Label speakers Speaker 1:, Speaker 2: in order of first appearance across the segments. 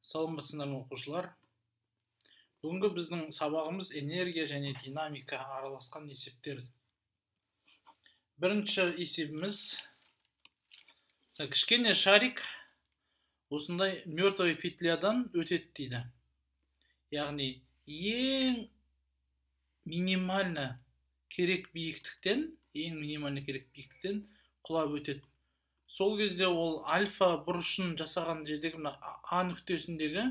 Speaker 1: Саламатсыздар ма, оқушылар? Бүгінгі біздің сабағымыз энергия және динамика араласқан есептер. Бірінші есебіміз: кішкене шарик осындай мертвый петлядан өтеді дейді. Яғни ең минимально керек биіктіктен, ең минимально керек биіктіктен құлап өтеді. Сол кезде ол альфа бұрышын жасаған жердегі мына А нүктесіндегі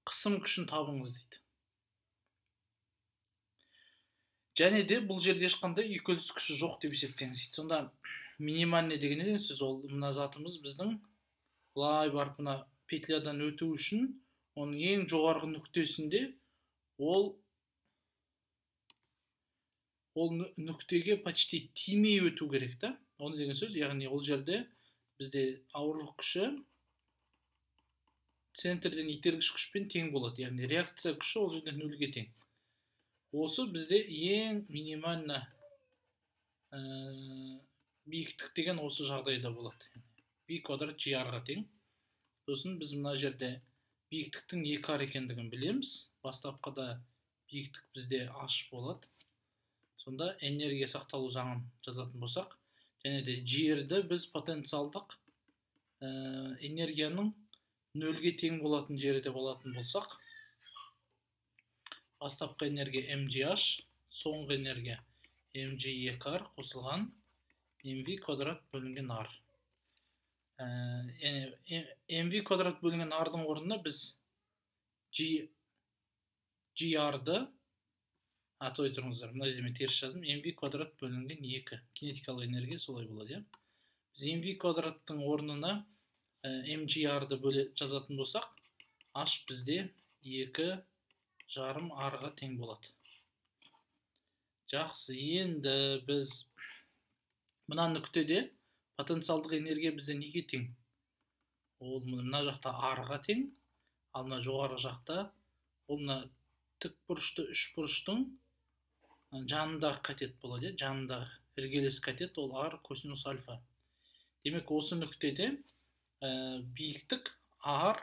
Speaker 1: қысым күшін табыңыз дейді. Және де бұл жерде ешқандай үйкеліс күші жоқ деп есептеңіз дейді. Сонда минимальный деген не деген сөз? Ол мына затымыз біздің былай барып мына петлядан өту үшін оның ең жоғарғы нүктесінде ол нүктеге почти тимей өту керек та. Оны деген сөз, яғни ол жерде бізде ауырлық күші центрден итергіш күшпен тең болады. Яғни реакция күші ол жерде нөлге тең. Осы бізде ең минимально биіктік деген осы жағдайда болады. V квадрат gr-ға тең. Сосын біз мына жерде биіктіктің 2r екендігін білеміз. Бастапқыда биіктік бізде h болады. Сонда энергия сақталу заңын жазатын болсақ, және де жерді біз потенциалдық энергияның нөлге тең болатын жері деп алатын болсақ, бастапқы энергия mgh, соңғы энергия mg2r қосылған mv квадрат бөлінген r. Яғни mv квадрат бөлінген r-дың орнына біз gr-ды той тұрыңыздар, мына жерде мен теріс жаздым. mv квадрат бөлінген 2. Кинетикалық энергия солай болады, иә. Біз mv квадраттың орнына mgr-ды бөле жазатын болсақ, h бізде 2,5 r-ға тең болады. Жақсы, енді біз мына нүктеде потенциалдық энергия бізде неге тең? Ол мына жақта r-ға тең, ал мына жоғарғы жақта ол мына тік бұрышты үш бұрыштың жанындағы катет болады, жанындағы іргелес катет, ол r косинус альфа. Демек, осы нүктеде биіктік r,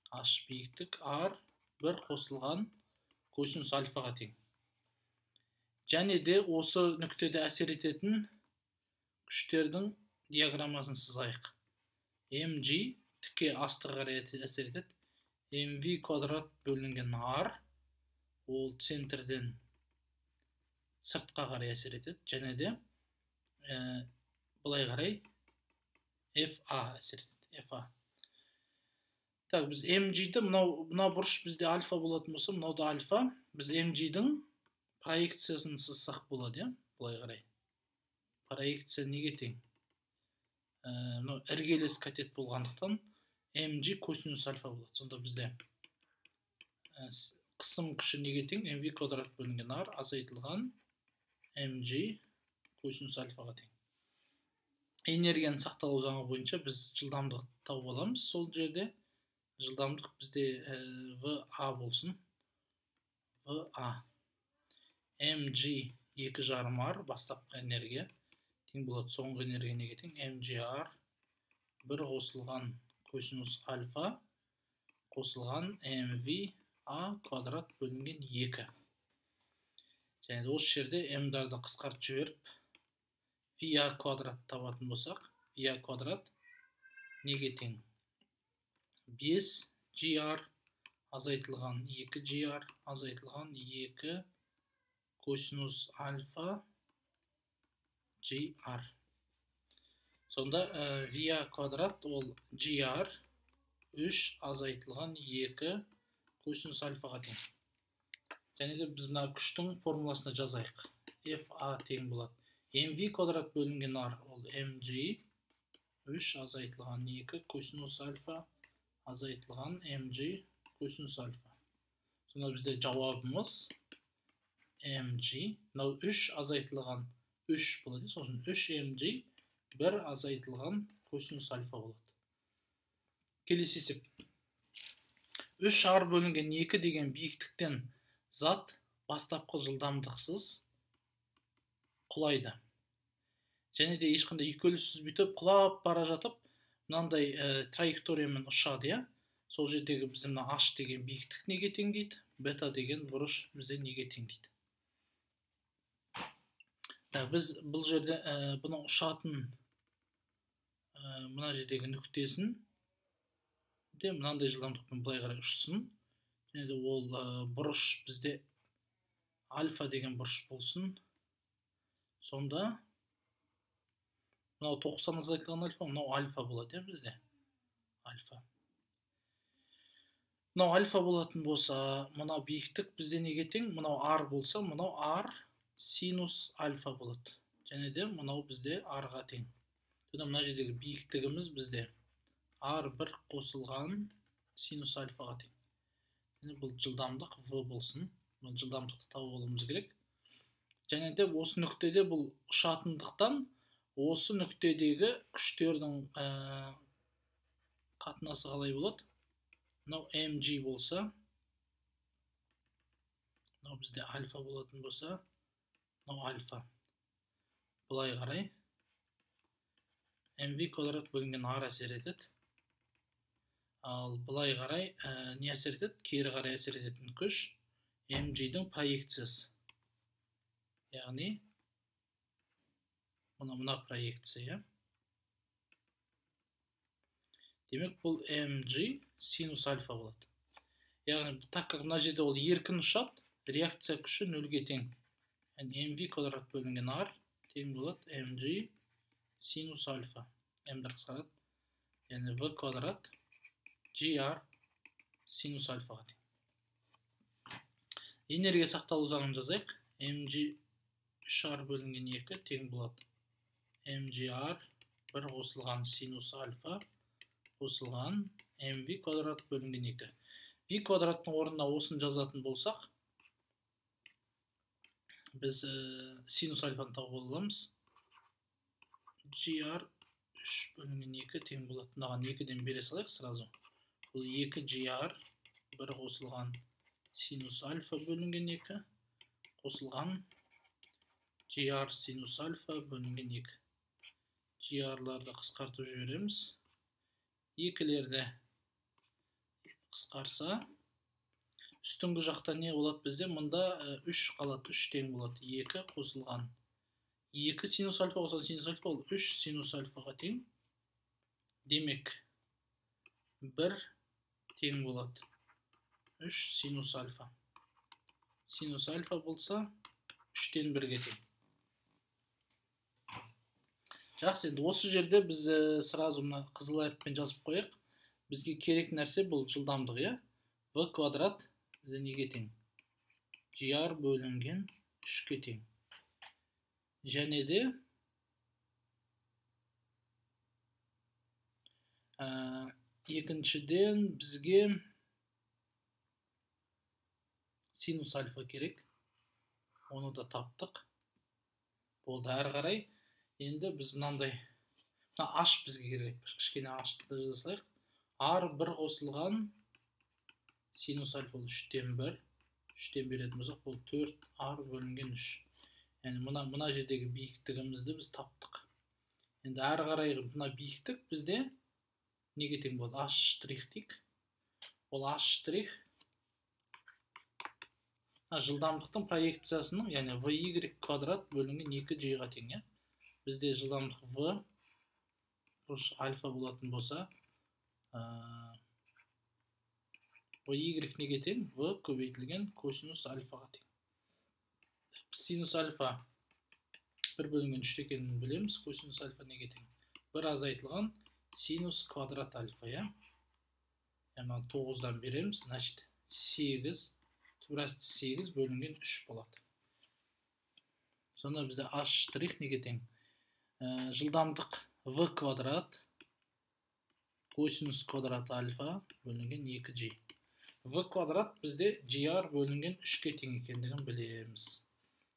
Speaker 1: h биіктік r 1 қосылған косинус альфаға тең. Және де осы нүктеде әсер ететін күштердің диаграммасын сызайық. mg тіке астыға қарай әсер етеді. mv квадрат бөлінген r ол центрден сыртқа қарай әсер етеді, және де былай қарай FA әсер етеді. FA. Так, біз mg-ді мынау бұрыш бізде альфа болатын болса, мынау да альфа. Біз mg-дің проекциясын сызсақ болады, иә, былай қарай. Проекция неге тең? Мынау іргелес катет болғандықтан mg косинус альфа болады. Сонда бізде қысым күші неге тең? mv квадрат бөлінген r азайтылған mg косинус альфаға тең. Энергияның сақталу заңы бойынша біз жылдамдық тауып аламыз. Сол жерде жылдамдық бізде va болсын. va mg 2,5 r бастапқы энергия тең болады. Соңғы энергия неге тең? mgr 1 қосылған косинус альфа қосылған mv a квадрат бөлінген 2. Және осы жерде m-дарды қысқартып жіберіп va квадрат табатын болсақ, va квадрат неге тең? 5 gr азайтылған 2 gr азайтылған 2 косинус альфа gr. Сонда va квадрат ол gr 3 азайтылған 2 косинус альфаға тең. Және де біз мына күштің формуласына жазайық. FA тең болады. mv квадрат бөлінген r ол mg 3 азайтылған 2 косинус альфа азайтылған mg косинус альфа. Сонда бізде жауабымыз mg мынау 3 азайтылған 3 болады. Сосын 3 mg 1 азайтылған косинус альфа болады. Келесі есеп. 3r бөлінген 2 деген биіктіктен зат бастапқы жылдамдықсыз құлайды. Және де ешқандай үйкеліссіз бүйтіп құлап бара жатып, Мынандай траекториямен ұшады, иә? Сол жердегі бізде мына h деген биіктік неге тең дейді? Бета деген бұрыш бізде неге тең дейді? Так, біз бұл жерде бұның ұшатын мына жердегі нүктесін де мынандай жылдамдықпен былай қарай ұшсын. Және де ол бұрыш бізде альфа деген бұрыш болсын. Сонда мынау 90 азайтылған альфа, мынау альфа болады, иә, бізде. Альфа. Мынау альфа болатын болса, мынау биіктік бізде неге тең? Мынау r болса, мынау r синус альфа болады. Және де мынау бізде r-ға тең. Сонда мына жердегі биіктігіміз бізде r1 қосылған синус альфаға тең. Және бұл жылдамдық v болсын. Бұл жылдамдықты тауып алуымыз керек. Және де осы нүктеде бұл ұшатындықтан осы нүктедегі күштердің қатынасы қалай болады? Мынау mg болса, мынау бізде альфа болатын болса, мынау альфа. Былай қарай mv квадрат бөлінген r әсер етеді. Ал былай қарай не әсер етеді? Кері қарай әсер ететін күш mg-дің проекциясы. Яғни мына проекция. Демек, бұл mg синус альфа болады. Яғни, так как мына жерде ол еркін ұшады, реакция күші нөлге тең. Яғни mv квадрат бөлінген r тең болады mg синус альфа. M-ді қысқарады. Яғни v квадрат gr синус альфаға тең. Энергия сақталу заңын жазайық. Mg 3r бөлінген 2 тең болады mgr 1 қосылған синус альфа қосылған mv квадрат бөлінген 2. V квадраттың орнына осыны жазатын болсақ, біз синус альфаны тауып аламыз. Gr 3 бөлінген 2 тең болады. Мынаған 2-ден бере салайық сразу. Бұл 2 gr 1 қосылған синус альфа бөлінген 2 қосылған gr синус альфа бөлінген 2. Gr-ларды қысқартып жібереміз. Екілерді қысқарса, үстіңгі жақта не болады бізде? Мұнда 3 қалады, 3 тең болады. 2 қосылған 2 синус альфа қосылған синус альфа, ол 3 синус альфаға тең. Демек, 1 тең болады 3 синус альфа. Синус альфа болса 3-тен 1-ге тең. Жақсы, енді осы жерде біз сразу мына қызыл әріппен жазып қояйық. Бізге керек нәрсе бұл жылдамдық, иә? V квадрат бізде неге тең? Gr бөлінген 3-ке тең. Және де екіншіден бізге синус альфа керек. Оны да таптық. Болды, әрі қарай. Енді біз мынандай, мына h бізге керек, кішкене h-ты да жаза салайық. R 1 қосылған синус альфа ол 3-тен 1, 3-тен беретін болсақ, бұл 4 r бөлінген 3. Яғни мына жердегі биіктігімізді біз таптық. Енді әрі қарай мына биіктік бізде неге тең болады? H штрих дейік. Ол h штрих жылдамдықтың проекциясының, яғни vy квадрат бөлінген 2g-ға тең, иә? Бізде жылдамдық v бұрыш альфа болатын болса, vy неге тең? V көбейтілген косинус альфаға тең. Синус альфа 1 бөлінген 3 екенін білеміз. Косинус альфа неге тең? 1 азайтылған синус квадрат альфа, иә? Яғни 9-дан береміз, значит 8, түбір асты 8 бөлінген 3 болады. Сонда бізде h штрих неге тең? Жылдамдық v квадрат косинус квадрат альфа бөлінген 2g. V квадрат бізде gr бөлінген 3-ке тең екендігін білеміз.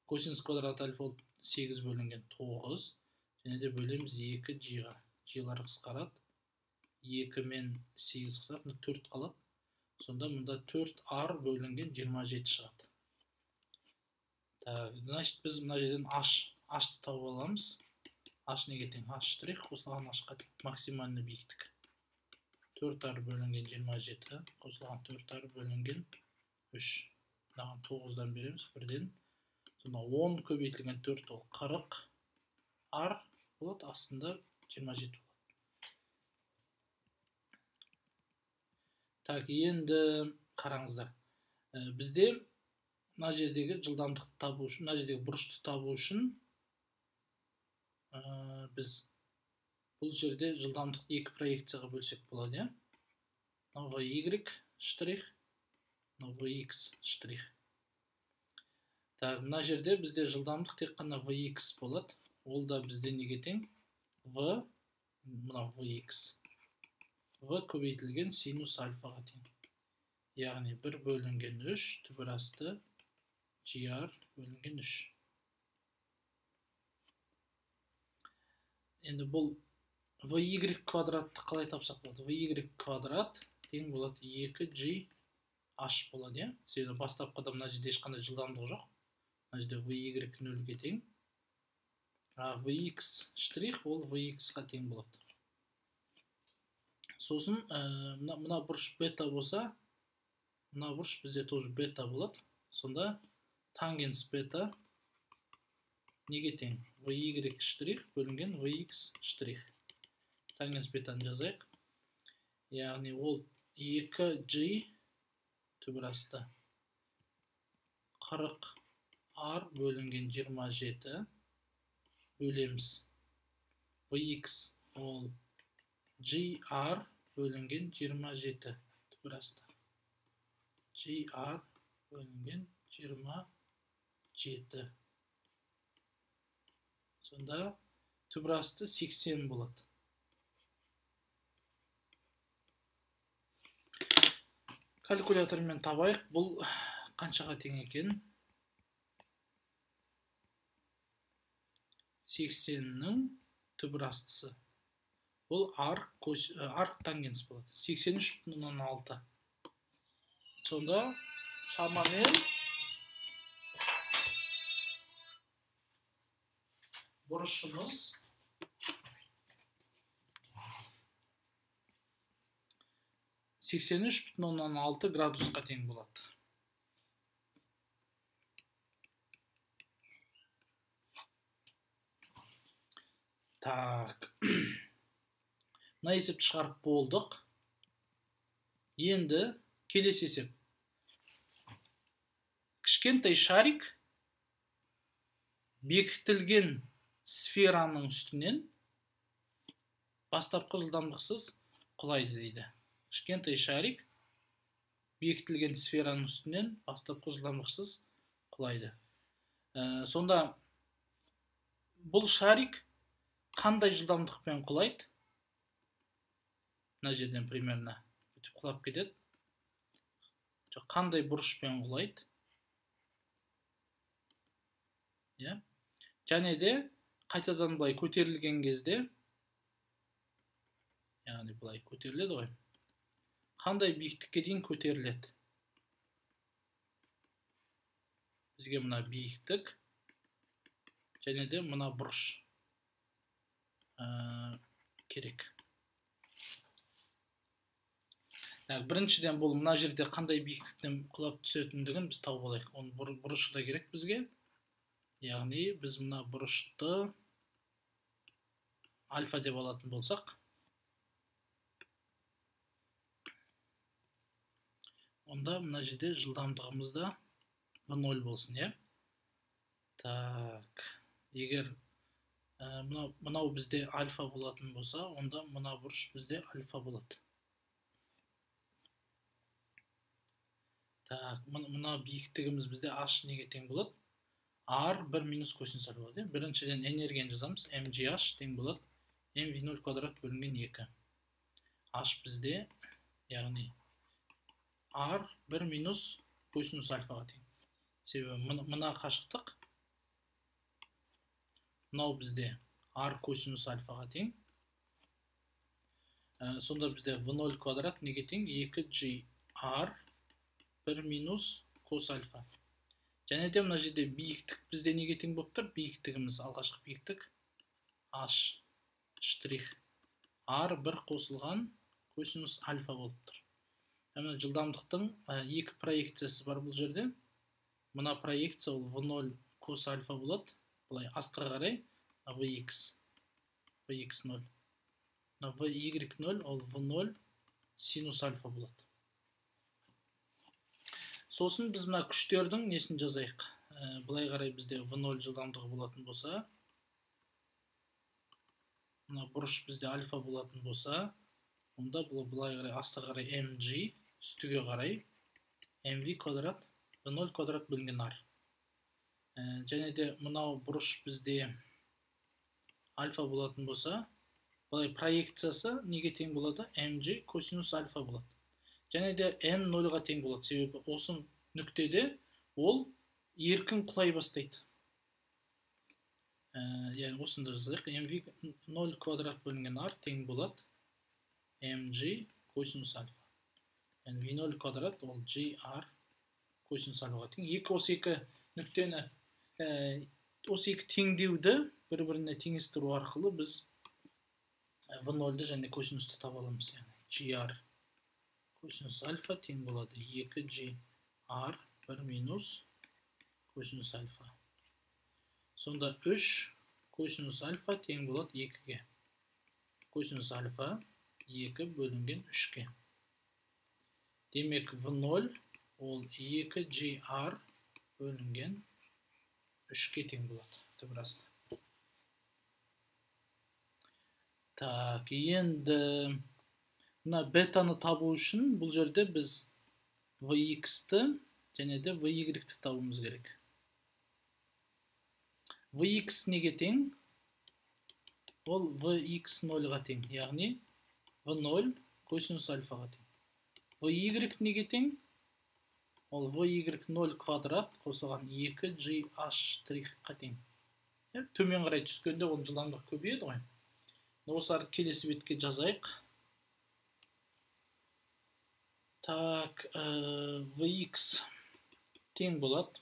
Speaker 1: Косинус квадрат альфа ол 8 бөлінген 9, және де бөлеміз 2g-ға. G-лар қысқарады. 2 мен 8 қысқарады, 4 қалады. Сонда мұнда 4r бөлінген 27 шығады. Так, значит, біз мына жерден h-ты тауып аламыз. H неге тең? H штрих қосылған H-қа тең. Максимальный биіктік. 4R бөлінген 27 қосылған 4R бөлінген 3. Мынаған 9-дан береміз, бірден. Сонда 10 көбейтілген 4 ол 40 R болады, астында 27 болады. Так, енді қараңыздар. Бізде мына жердегі жылдамдықты табу үшін, мына жердегі бұрышты табу үшін біз бұл жерде жылдамдықты екі проекцияға бөлсек болады, иә? Мынау y штрих, мынау vx штрих. Так, мына жерде бізде жылдамдық тек қана vx болады. Ол да бізде неге тең? V, мынау vx. V көбейтілген синус альфаға тең. Яғни 1 бөлінген 3 түбір асты gr бөлінген 3. Енді бұл vy квадратты қалай тапсақ болады? Vy квадрат тең болады 2g h болады, иә? Себебі бастапқыда мына жерде ешқандай жылдамдық жоқ. Мына жерде vy 0-ге тең. А vx штрих ол vx-ға тең болады. Сосын мына бұрыш бета болса, мына бұрыш бізде тоже бета болады. Сонда тангенс бета неге тең? Vy штрих бөлінген vx штрих. Тангенс бетаны жазайық. Яғни ол 2g түбір асты 40 r бөлінген 27 бөлеміз. Vx ол gr бөлінген 27 түбір асты. Gr бөлінген 27. Сонда түбір асты 80 болады. Калькулятормен табайық, бұл қаншаға тең екен? 80-нің түбір астысы. Бұл арк тангенс болады. 83,6. Сонда шамамен бұрышымыз 83,6 градусқа тең болады. Так. Мына есепті шығарып болдық. Енді келесі есеп. Кішкентай шарик бекітілген сфераның үстінен бастапқы жылдамдықсыз құлайды дейді. Кішкентай шарик бекітілген сфераның үстінен бастапқы жылдамдықсыз құлайды. Сонда бұл шарик қандай жылдамдықпен құлайды? Мына жерден примерно бүйтіп құлап кетеді. Қандай бұрышпен құлайды? Иә. Және де қайтадан былай көтерілген кезде, яғни былай көтеріледі ғой. Қандай биіктікке дейін көтеріледі? Бізге мына биіктік және де мына бұрыш керек. Біріншіден бұл мына жерде қандай биіктіктен құлап түсетіндігін біз тауып алайық. Оның бұрышы да керек бізге. Яғни біз мына бұрышты альфа деп алатын болсақ, онда мына жерде жылдамдығымыз да V0 болсын, иә? Так, егер мынау бізде альфа болатын болса, онда мына бұрыш бізде альфа болады. Так, мына биіктігіміз бізде h неге тең болады? R 1 минус косинус альфа болады. Біріншіден энергияны жазамыз. mgh тең болады mv0 квадрат бөлінген 2. H бізде, яғни R 1 минус косинус альфаға тең. Себебі мына қашықтық мынау бізде R косинус альфаға тең. Сонда бізде v0 квадрат неге тең? 2g R 1 минус кос альфа. Және де мына жерде биіктік бізде неге тең болып тұр? Биіктігіміз, алғашқы биіктік H штрих R 1 қосылған косинус альфа болып тұр. Яғни жылдамдықтың екі проекциясы бар бұл жерде. Мына проекция ол V0 кос альфа болады. Былай астыға қарай Vx, Vx0. Мына Vy0 ол V0 синус альфа болады. Сосын біз мына күштердің несін жазайық. Былай қарай бізде V0 жылдамдығы болатын болса, мына бұрыш бізде альфа болатын болса, онда бұл былай қарай астыға қарай mg, үстіге қарай mv квадрат V0 квадрат бөлінген r. Және де мынау бұрыш бізде альфа болатын болса, былай проекциясы неге тең болады? Mg косинус альфа болады. Және де m 0-ға тең болады. Себебі осы нүктеде ол еркін құлай бастайды. Яғни осында жазайық. Mv 0 квадрат бөлінген r тең болады mg косинус альфа. Яғни v0 квадрат ол gr косинус альфаға тең. Осы екі нүктені, осы екі теңдеуді бір-біріне теңестіру арқылы біз V0-ды және косинусты таба аламыз. Яғни gr косинус альфа тең болады 2gr 1 минус косинус альфа. Сонда 3 косинус альфа тең болады 2-ге. Косинус альфа 2 бөлінген 3-ге. Демек V0 ол 2gr бөлінген 3-ге тең болады түбір асты. Так, енді мына бетаны табу үшін бұл жерде біз Vx-ті және де Vy-ті табуымыз керек. Vx неге тең? Ол Vx0-ға тең, яғни V0 косинус альфаға тең. Vy неге тең? Ол Vy0 квадрат қосылған 2gh штрихқа тең. Төмен қарай түскенде оның жылдамдығы көбейеді ғой. Осыларды келесі бетке жазайық. Так, Vx тең болады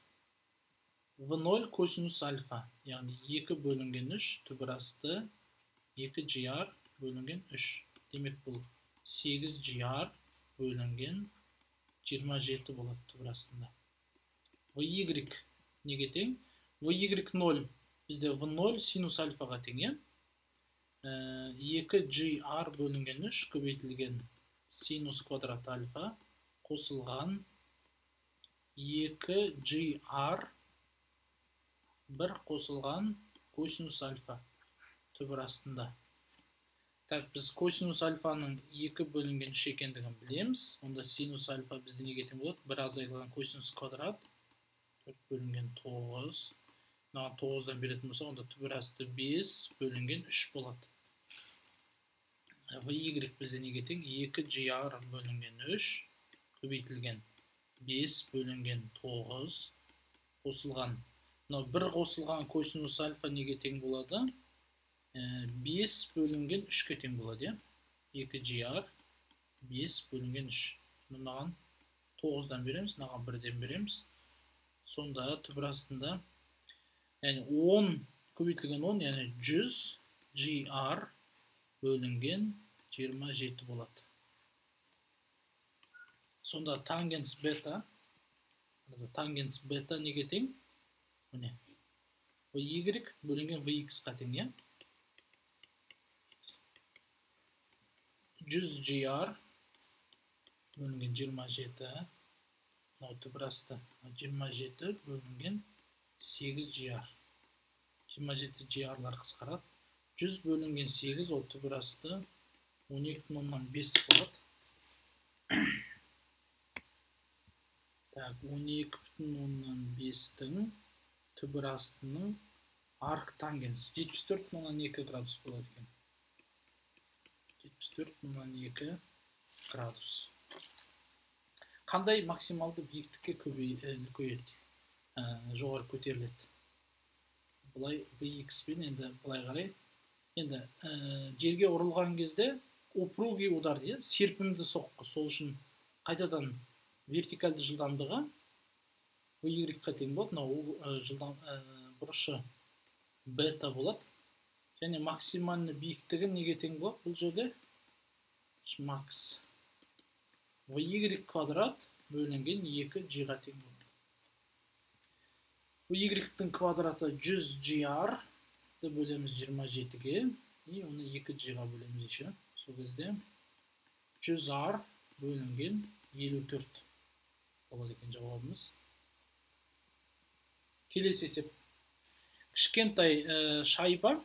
Speaker 1: V0 косинус альфа, яғни 2 бөлінген 3 түбір асты 2gr бөлінген 3. Демек бұл 8gr бөлінген 27 болады түбір астында. Vy неге тең? Vy0 бізде V0 синус альфаға тең, иә? 2gr бөлінген 3 көбейтілген синус квадрат альфа қосылған 2gr 1 қосылған косинус альфа түбір астында. Так, біз косинус альфаның 2 бөлінген 3 екендігін білеміз. Онда синус альфа бізде неге тең болады? 1 азайтылған косинус квадрат 4 бөлінген 9. Мынаған 9-дан беретін болсақ, онда түбір асты 5 бөлінген 3 болады. Vy бізде неге тең? 2gr бөлінген 3 көбейтілген 5 бөлінген 9 қосылған. Мынау 1 қосылған косинус альфа неге тең болады? 5 бөлінген 3-ке тең болады, иә? 2gr 5 бөлінген 3. Мынаған 9-дан береміз, мынаған 1-ден береміз. Сонда түбір астында, яғни 10 көбейтілген 10, яғни 100 gr бөлінген 27 болады. Сонда тангенс бета, неге тең? Міне, Vy бөлінген Vx-қа тең, иә? 100 gr бөлінген 27, мынау түбір асты 27 бөлінген 8 gr. 27 gr-лар қысқарады. 100 бөлінген 8 ол түбір асты 12,5 болады. Так, 12,5-тің түбір астының арк тангенсі 74,2 градус болады екен. 74,2 градус. Қандай максималды биіктікке үлкейеді, жоғары көтеріледі? Былай Vx пен енді былай қарай. Енді жерге ұрылған кезде упругий удар дейді, серпімді соққы. Сол үшін қайтадан вертикальды жылдамдығы Vy-ға тең болады. Мынау жылдам бұрышы бета болады. Және максимальный биіктігі неге тең болады? Бұл жерде макс y квадрат бөлінген 2g-ға тең болады. Y-тің квадраты 100gr бөлеміз 27-ге, и оны 2g-ға бөлеміз еще. Сол кезде 100r бөлінген 54 болады екен жауабымыз. Келесі есеп. Кішкентай шайба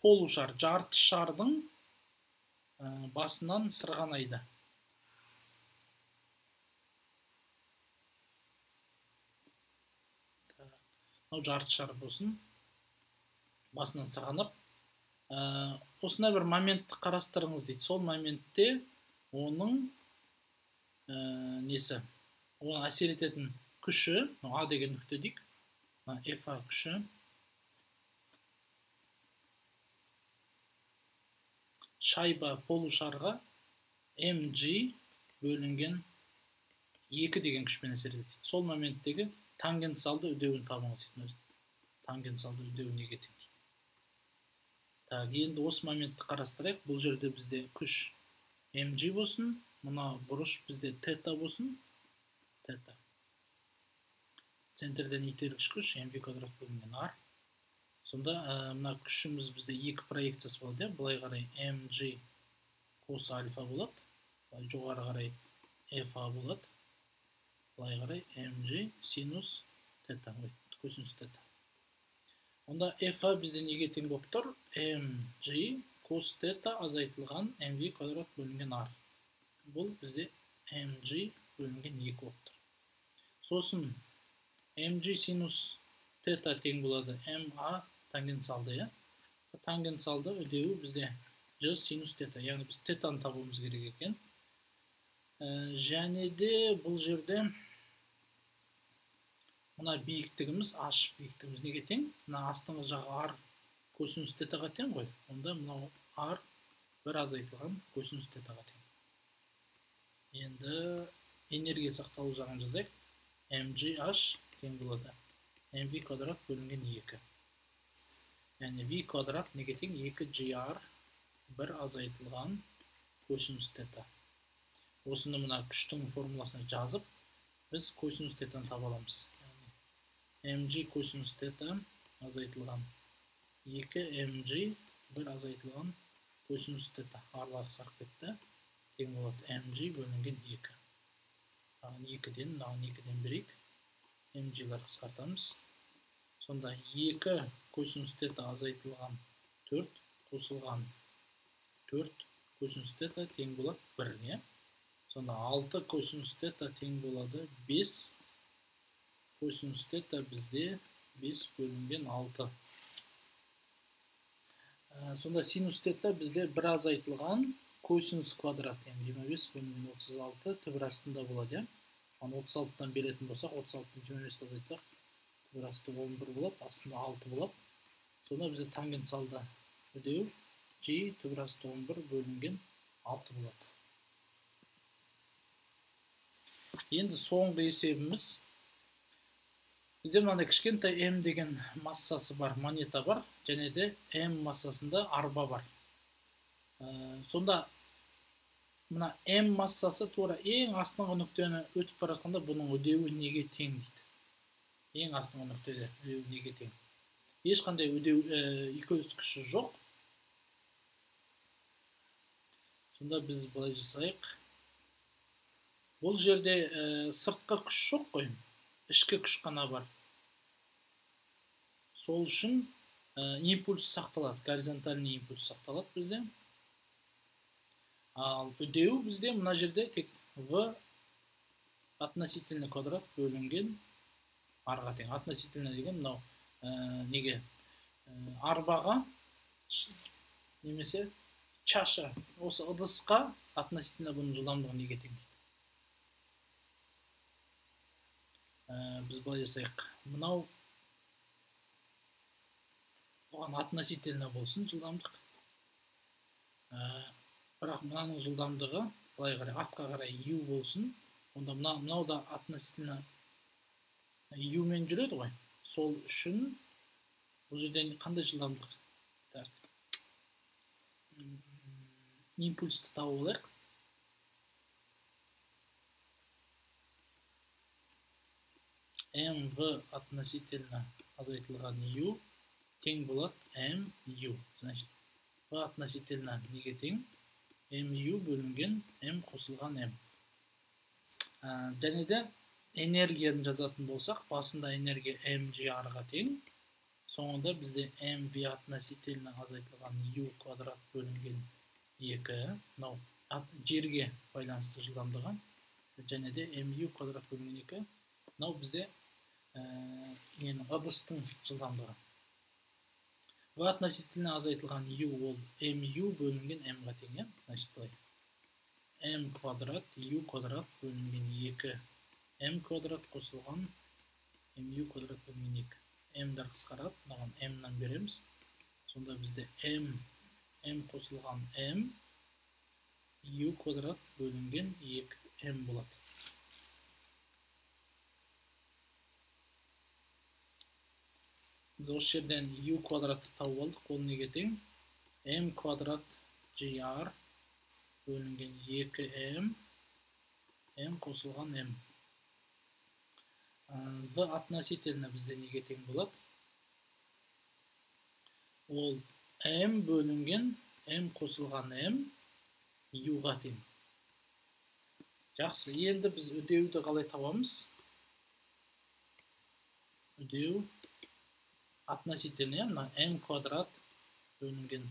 Speaker 1: полушар, жарты шардың басынан сырғанайды. Мынау жарты шар болсын, басынан сырғанап, осындай бір моментті қарастырыңыз дейді. Сол моментте оның несі, оның әсер ететін күші, А деген нүкте дейік, FA күші шайба полушарға mg бөлінген 2 деген күшпен әсер етеді. Сол моменттегі тангенциалды үдеуін табыңыз дейді. Тангенциалды үдеу неге тең дейді. Так, енді осы моментті қарастырайық. Бұл жерде бізде күш mg болсын, мына бұрыш бізде тета болсын. Тета. Центрден итергіш күш mv квадрат бөлінген r. Сонда мына күшіміз бізде екі проекциясы болады, былай қарай mg кос альфа болады, былай жоғары қарай fa болады, былай қарай mg синус тета, ой, косинус тета. Онда fa бізде неге тең болып тұр? Mg кос тета азайтылған mv квадрат бөлінген r. Бұл бізде mg бөлінген 2 болып тұр. Сосын mg синус тета тең болады ma тангенциалды, иә? Тангенциалды үдеуі бізде g синус тета, яғни біз тетаны табуымыз керек екен. Және де бұл жерде мына биіктігіміз h биіктігіміз неге тең? Мына астыңғы жағы r косинус тетаға тең ғой. Онда мынау r бір азайтылған косинус тетаға тең. Енді энергия сақталу жағын жазайық. Mgh тең болады mv квадрат бөлінген 2. Яғни v квадрат неге тең? 2gr бір азайтылған косинус тета. Осыны мына күштің формуласына жазып, біз косинус тетаны таба аламыз. Яғни mg косинус тета азайтылған 2mg бір азайтылған косинус тета. Арлар қысқарып кетті. Тең болады mg бөлінген 2. Мынаған 2-ден, мынаған 2-ден берейік. Mg-лар қысқартамыз. Сонда 2 косинус тета азайтылған 4 қосылған 4 косинус тета тең болады 1, иә? Сонда 6 косинус тета тең болады 5 косинус тета бізде 5 бөлінген 6. Сонда синус тета бізде бір азайтылған косинус квадрат, яғни 25 бөлінген 36 түбір астында болады, иә? 36-тан беретін болсақ, 36-тан 25-ті азайтсақ, түбір асты 11 болады, астында 6 болады. Сонда бізде тангенциалды үдеу g түбір асты 11 бөлінген 6 болады. Енді соңғы есебіміз. Бізде мынандай кішкентай m деген массасы бар, монета бар, және де m массасында арба бар. Сонда мына m массасы тура ең астыңғы нүктені өтіп бара жатқанда бұның үдеуі неге тең дейді. Ең астыңғы нүктеде үдеуі неге тең? Ешқандай үдеу үйкеліс күші жоқ. Сонда біз былай жасайық. Бұл жерде сыртқы күш жоқ қой, ішкі күш қана бар. Сол үшін импульс сақталады, горизонтальный импульс сақталады бізде. Ал үдеу бізде мына жерде тек v относительно квадрат бөлінген r-ға тең. Относительно деген мынау неге? Арбаға немесе чаша, осы ыдысқа относительно бұның жылдамдығы неге тең дейді. Біз былай жасайық. Мынау оған относительно болсын жылдамдық. Бірақ мынаның жылдамдығы былай қарай, артқа қарай u болсын. Онда мынау да относительно u-мен жүреді ғой. Сол үшін бұл жерден қандай жылдамдық Импульсті тауып алайық. МВ относительно азайтылған U тең болады МЮ. Значит, В относительно неге тең? МЮ бөлінген М қосылған М. Және де энергияны жазатын болсақ, басында энергия МГР-ға тең, соңында бізде МВ относительно азайтылған U квадрат бөлінген 2, мынау жерге байланысты жылдамдығы, және де МЮ квадрат бөлінген 2, мынау бізде ненің ыдыстың жылдамдығы. В относительно азайтылған U ол МЮ бөлінген М-ға тең, значит былай. М квадрат U квадрат бөлінген 2 М квадрат қосылған МЮ квадрат бөлінген 2. М-дар қысқарады, мынаған М-нан береміз. Сонда бізде М, М қосылған М, U квадрат бөлінген 2 М болады. Біз осы жерден U квадратты тауып алдық, ол неге тең? М квадрат GR бөлінген 2M, М қосылған М. В относительно бізде неге тең болады? Ол М бөлінген М қосылған М U-ға тең. Жақсы, енді біз үдеуді қалай табамыз? Үдеу относительно, мына М квадрат бөлінген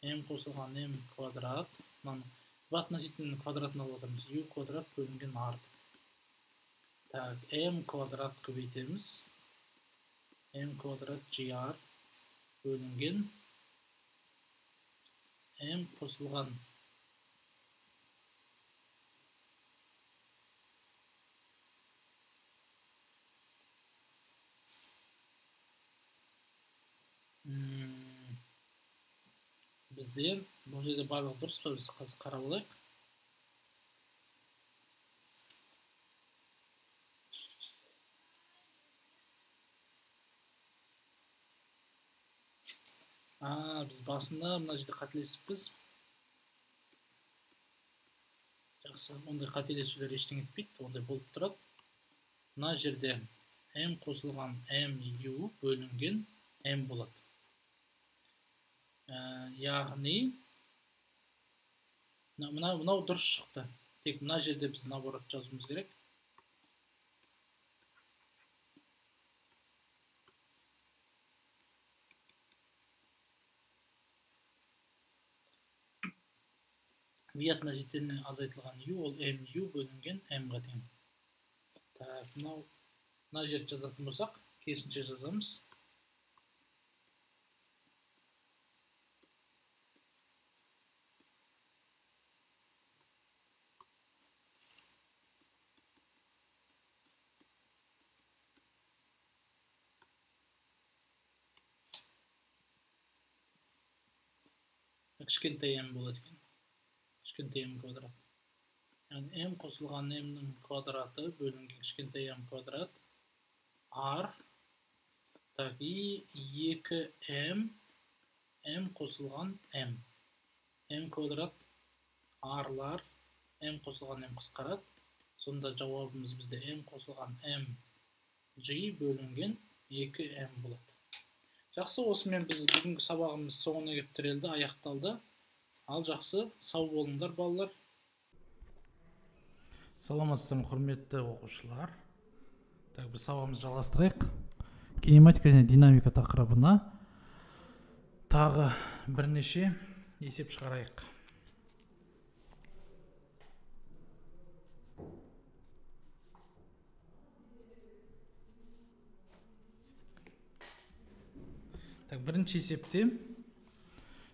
Speaker 1: М қосылған М квадрат, мынаны в относительно квадратын алып отырмыз, U квадрат бөлінген R. Так, М квадрат көбейтеміз, М квадрат GR бөлінген М қосылған бізде бұл жерде барлығы дұрыс па, біз қазір қарап алайық. Біз басында мына жерде қателесіппіз. Жақсы, ондай қателесулер ештеңе етпейді, ондай болып тұрады. Мына жерде М қосылған МЮ бөлінген М болады. Яғни мынау дұрыс шықты. Тек мына жерде біз наоборот жазуымыз керек. V относительно азайтылған U ол МЮ бөлінген М-ға тең. Так, мына жерді жазатын болсақ, керісінше жазамыз. Кішкентай М болады екен. Кішкентай М квадрат. Яғни М қосылған М-нің квадраты бөлінген кішкентай М квадрат R. Так, и 2М, М қосылған М. М квадрат R-лар, М қосылған М қысқарады. Сонда жауабымыз бізде М қосылған М G бөлінген 2М болады. Жақсы, осымен біз бүгінгі сабағымыз соңына келіп тірелді, аяқталды. Ал жақсы, сау болыңдар балалар. Саламатсыздар ма, құрметті оқушылар. Так, біз сабағымызды жалғастырайық. Кинематика және динамика тақырыбына тағы бірнеше есеп шығарайық. Так, бірінші есепте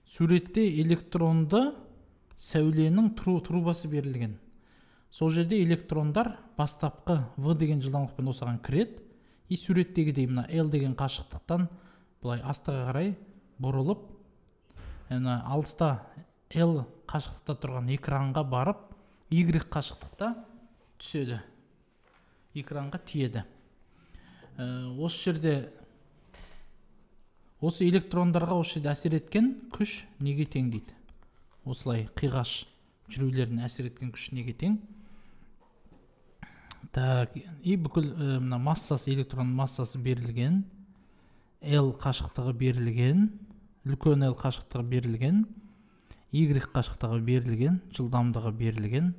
Speaker 1: суретте электронды сәуленің трубасы берілген. Сол жерде электрондар бастапқы В деген жылдамдықпен осыған кіреді. И суреттегідей мына L деген қашықтықтан былай астыға қарай бұрылып, мына алыста L қашықтықта тұрған экранға барып, Y қашықтықта түседі. Экранға тиеді. Осы жерде осы электрондарға осы жерде әсер еткен күш неге тең дейді? Осылай қиғаш жүрулеріне әсер еткен күш неге тең? Так, и бүкіл мына массасы, электрон массасы берілген, L қашықтығы берілген, үлкен L қашықтығы берілген, Y қашықтығы берілген, жылдамдығы берілген.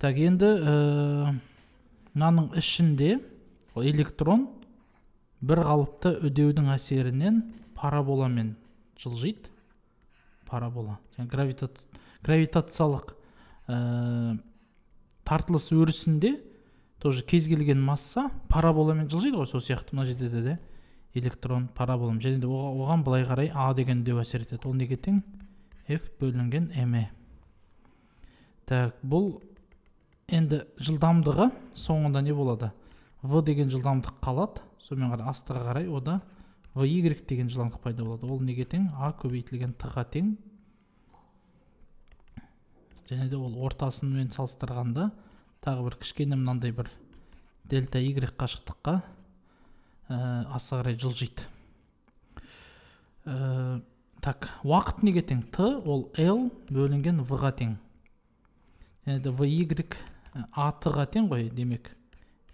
Speaker 1: Так, енді мынаның ішінде электрон бір қалыпты үдеудің әсерінен параболамен жылжиды. Парабола. Және гравитациялық тартылыс өрісінде тоже кез келген масса параболамен жылжиды ғой, сол сияқты мына жерде де электрон параболам. Және де оған былай қарай А деген үдеу әсер етеді. Ол неге тең? F бөлінген ме. Так, бұл енді жылдамдығы соңында не болады? В деген жылдамдық қалады. Сонымен қарай астыға қарай ода VY деген жылдамдық пайда болады. Ол неге тең? А көбейтілген Т-ға тең. Және де ол ортасымен салыстырғанда тағы бір кішкене мынандай бір дельта Y қашықтыққа астыға қарай жылжиды. Так, уақыт неге тең? Т ол L бөлінген В-ға тең. Және де VY АТ-ға тең ғой, демек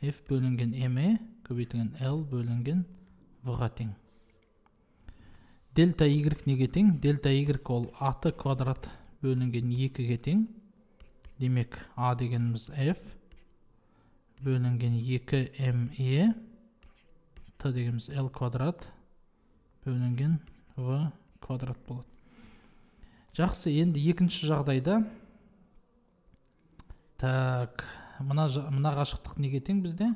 Speaker 1: F бөлінген МЕ көбейтілген L бөлінген В-ға тең. Дельта Y неге тең? Дельта Y ол АТ квадрат бөлінген 2-ге тең. Демек А дегеніміз F бөлінген 2 МЕ, Т дегеніміз L квадрат бөлінген В квадрат болады. Жақсы, енді екінші жағдайда так, мына қашықтық неге тең бізде?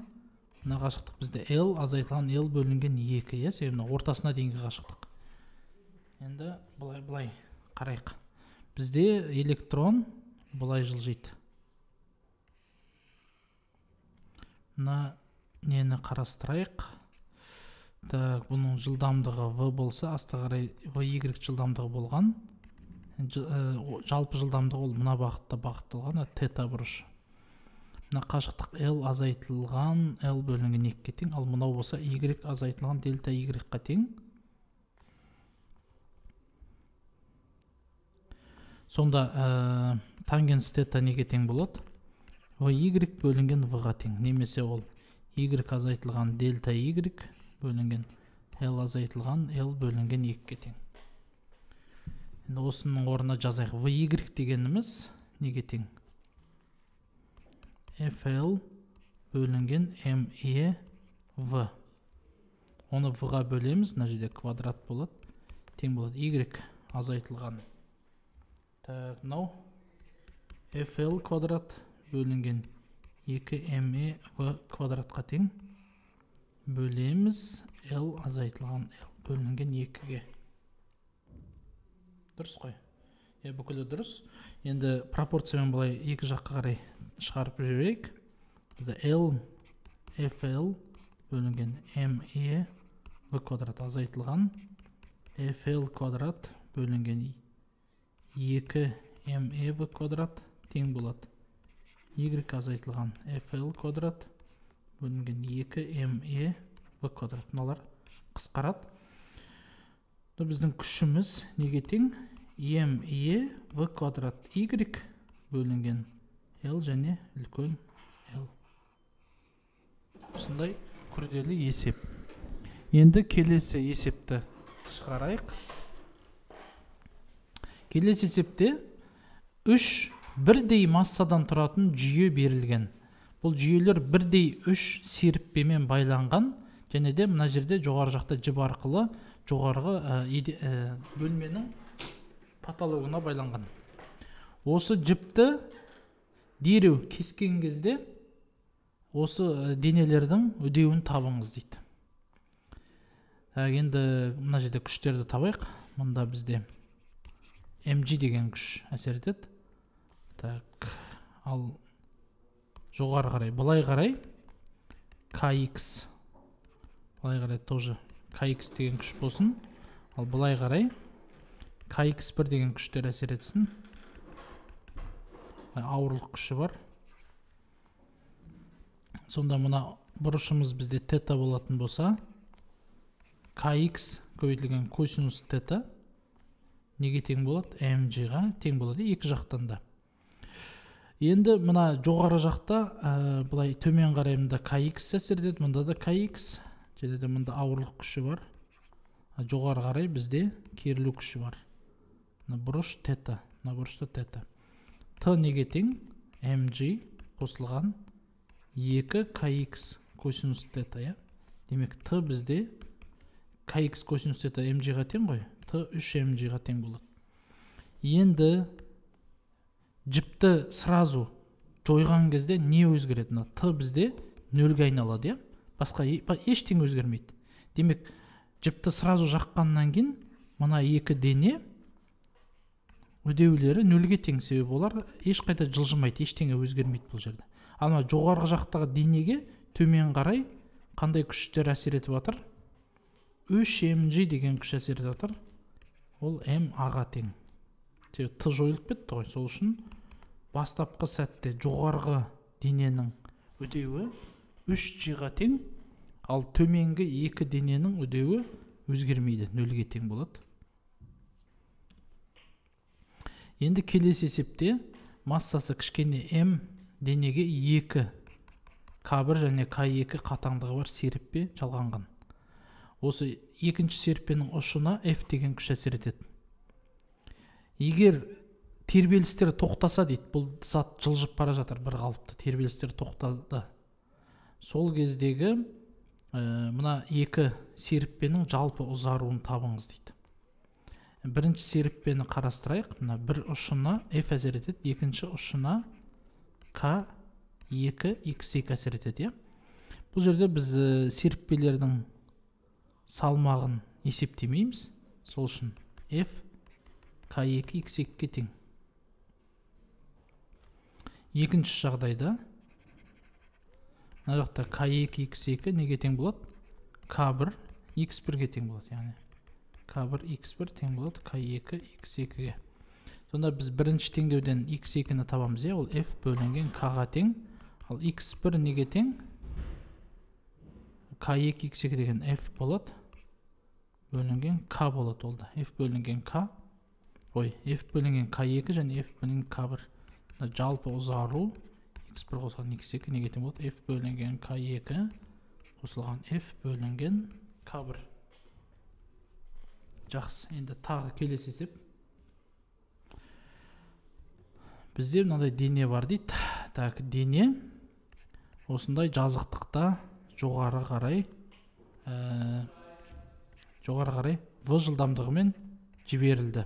Speaker 1: Мына қашықтық бізде L азайтылған L бөлінген 2, иә, себебі мына ортасына дейінгі қашықтық. Енді былай қарайық. Бізде электрон былай жылжиды. Мына нені қарастырайық. Так, бұның жылдамдығы V болса, асты қарай VY жылдамдығы болған. Жалпы жылдамдығы ол мына бағытта бағытталған, тета бұрыш. Мына қашықтық L азайтылған L бөлінген 2-ге тең, ал мынау болса Y азайтылған дельта Y-ға тең. Сонда тангенс тета неге тең болады? VY бөлінген V-ға тең. Немесе ол Y азайтылған дельта Y бөлінген L азайтылған L бөлінген 2-ге тең. Енді осының орнына жазайық. VY дегеніміз неге тең? FL бөлінген ME V. Оны V-ға бөлеміз. Мына жерде квадрат болады. Тең болады Y азайтылған. Так, мынау FL квадрат бөлінген 2 ME V квадратқа тең. Бөлеміз L азайтылған L бөлінген 2-ге. Дұрыс қой. Бүкілі дұрыс. Енді пропорциямен былай екі жаққа қарай шығарып жіберейік. Бізде L FL бөлінген ME V квадрат азайтылған FL квадрат бөлінген 2 ME V квадрат тең болады. Y азайтылған FL квадрат бөлінген 2 ME V квадрат. Мыналар қысқарады. Біздің күшіміз неге тең? ME V квадрат Y бөлінген L және үлкен L. Осындай күрделі есеп. Енді келесі есепті шығарайық. Келесі есепте 3 бірдей массадан тұратын жүйе берілген. Бұл жүйелер бірдей 3 серіппемен байланған, және де мына жерде жоғары жақта жіп арқылы жоғарғы бөлменің потологына байланған. Осы жіпті дереу кескен кезде осы денелердің үдеуін табыңыз дейді. Енді мына жерде күштерді табайық. Мында бізде mg деген күш әсер етеді. Так, ал жоғары қарай, былай қарай kx, былай қарай тоже kx деген күш болсын. Ал былай қарай kx1 деген күштер әсер етсін. Ауырлық күші бар. Сонда мына бұрышымыз бізде тета болатын болса, kx көбейтілген косинус тета неге тең болады? Mg-ға тең болады екі жақтан да. Енді мына жоғары жақта былай төмен қарай мында kx әсер етеді, мында да kx, және де мында ауырлық күші бар. Жоғары қарай бізде керілу күші бар. Мына бұрыш тета, мына бұрышта тета. Т неге тең? Mg қосылған 2 kx косинус тета, иә? Демек Т бізде kx косинус тета mg-ға тең ғой. Т 3 mg-ға тең болады. Енді жіпті сразу жойған кезде не өзгереді? Мына Т бізде нөлге айналады, иә? Басқа ештеңе өзгермейді. Демек, жіпті сразу жаққаннан кейін мына екі дене үдеулері нөлге тең, себебі олар ешқайда жылжымайды, ештеңе өзгермейді бұл жерде. Ал мына жоғарғы жақтағы денеге төмен қарай қандай күштер әсер етіп жатыр? 3 mg деген күш әсер етіп жатыр. Ол ма-ға тең. Себебі Т жойылып кетті ғой, сол үшін бастапқы сәтте жоғарғы дененің үдеуі 3g-ға тең, ал төменгі екі дененің үдеуі өзгермейді, нөлге тең болады. Енді келесі есепте массасы кішкене m денеге 2 К1 және К2 қатаңдығы бар серіппе жалғанған. Осы екінші серіппенің ұшына F деген күш әсер етеді. Егер тербелістер тоқтаса дейді, бұл зат жылжып бара жатыр бір қалыпты, тербелістер тоқтады. Сол кездегі мына екі серіппенің жалпы ұзаруын табыңыз дейді. Бірінші серіппені қарастырайық. Мына бір ұшына F әсер етеді, екінші ұшына K2 X2 әсер етеді, иә? Бұл жерде біз серіппелердің салмағын есептемейміз. Сол үшін F K2 X2-ге тең. Екінші жағдайда мына жақта K2 X2 неге тең болады? K1 X1-ге тең болады, яғни K1 X1 тең болады K2 X2-ге. Сонда біз бірінші теңдеуден X2-ні табамыз, иә? Ол F бөлінген K-ға тең. Ал X1 неге тең? K2 X2 деген F болады, бөлінген K болады ол да. F бөлінген K, ой, F бөлінген K2 және F бөлінген K1. Жалпы ұзару X1 қосылған X2 неге тең болады? F бөлінген K2 қосылған F бөлінген K1. Жақсы, енді тағы келесі есеп. Бізде мынандай дене бар дейді. Так, дене осындай жазықтықта жоғары қарай V жылдамдығымен жіберілді.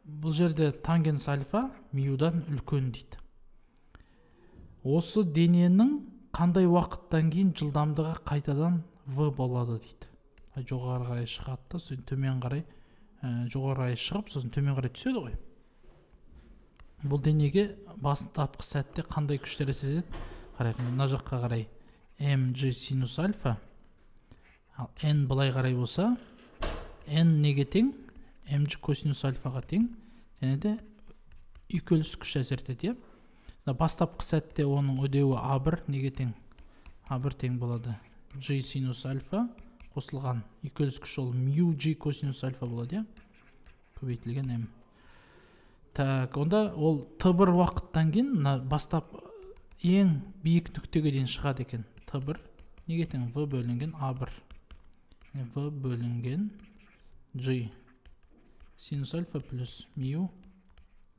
Speaker 1: Бұл жерде тангенс альфа мюдан үлкен дейді. Осы дененің қандай уақыттан кейін жылдамдығы қайтадан V болады дейді. Жоғары қарай шығады да, сосын төмен қарай, жоғары қарай шығып, сосын төмен қарай түседі ғой. Бұл денеге бастапқы сәтте қандай күштер әсер етеді? Қарайық, мына жаққа қарай mg синус альфа. Ал n былай қарай болса, n неге тең? Mg косинус альфаға тең. Және де үйкеліс күш әсер етеді, иә? Бастапқы сәтте оның үдеуі А1 неге тең? А1 тең болады g синус альфа қосылған үйкеліс күш ол мю g косинус альфа болады, иә? Көбейтілген m. Так, онда ол Т1 уақыттан кейін мына бастап ең биік нүктеге дейін шығады екен. Т1 неге тең? V бөлінген А1. V бөлінген g синус альфа плюс мю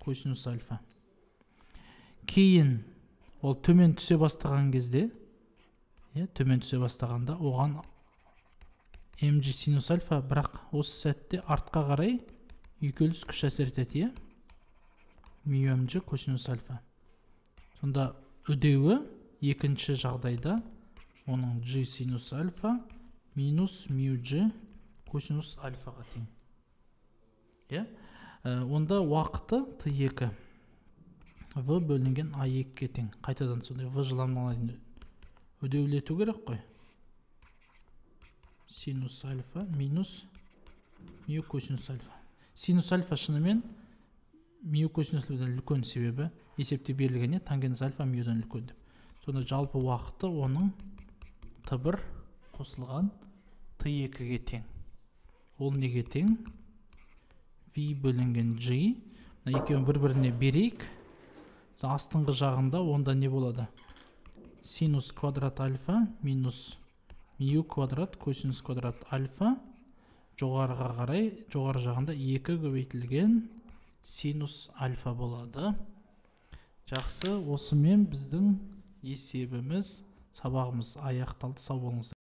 Speaker 1: косинус альфа. Кейін ол төмен түсе бастаған кезде, иә, төмен түсе бастағанда оған mg синус альфа, бірақ осы сәтте артқа қарай үйкеліс күш әсер етеді, иә? Мю mg косинус альфа. Сонда үдеуі екінші жағдайда оның g синус альфа минус мю g косинус альфаға тең. Иә? Онда уақыты Т2 V бөлінген А2-ге тең. Қайтадан сондай V жылдамдығына дейін үдеулету керек қой. Синус альфа минус мю косинус альфа. Синус альфа шынымен мю косинус альфадан үлкен, себебі есепте берілген, тангенс альфа мюдан үлкен деп. Сонда жалпы уақыты оның Т1 қосылған Т2-ге тең. Ол неге тең? V бөлінген G. Мына екеуін бір-біріне берейік. Астыңғы жағында онда не болады? Синус квадрат альфа минус мю квадрат косинус квадрат альфа. Жоғарыға қарай, жоғары жағында 2 көбейтілген синус альфа болады. Жақсы, осымен біздің есебіміз, сабағымыз аяқталды. Сау болыңыздар.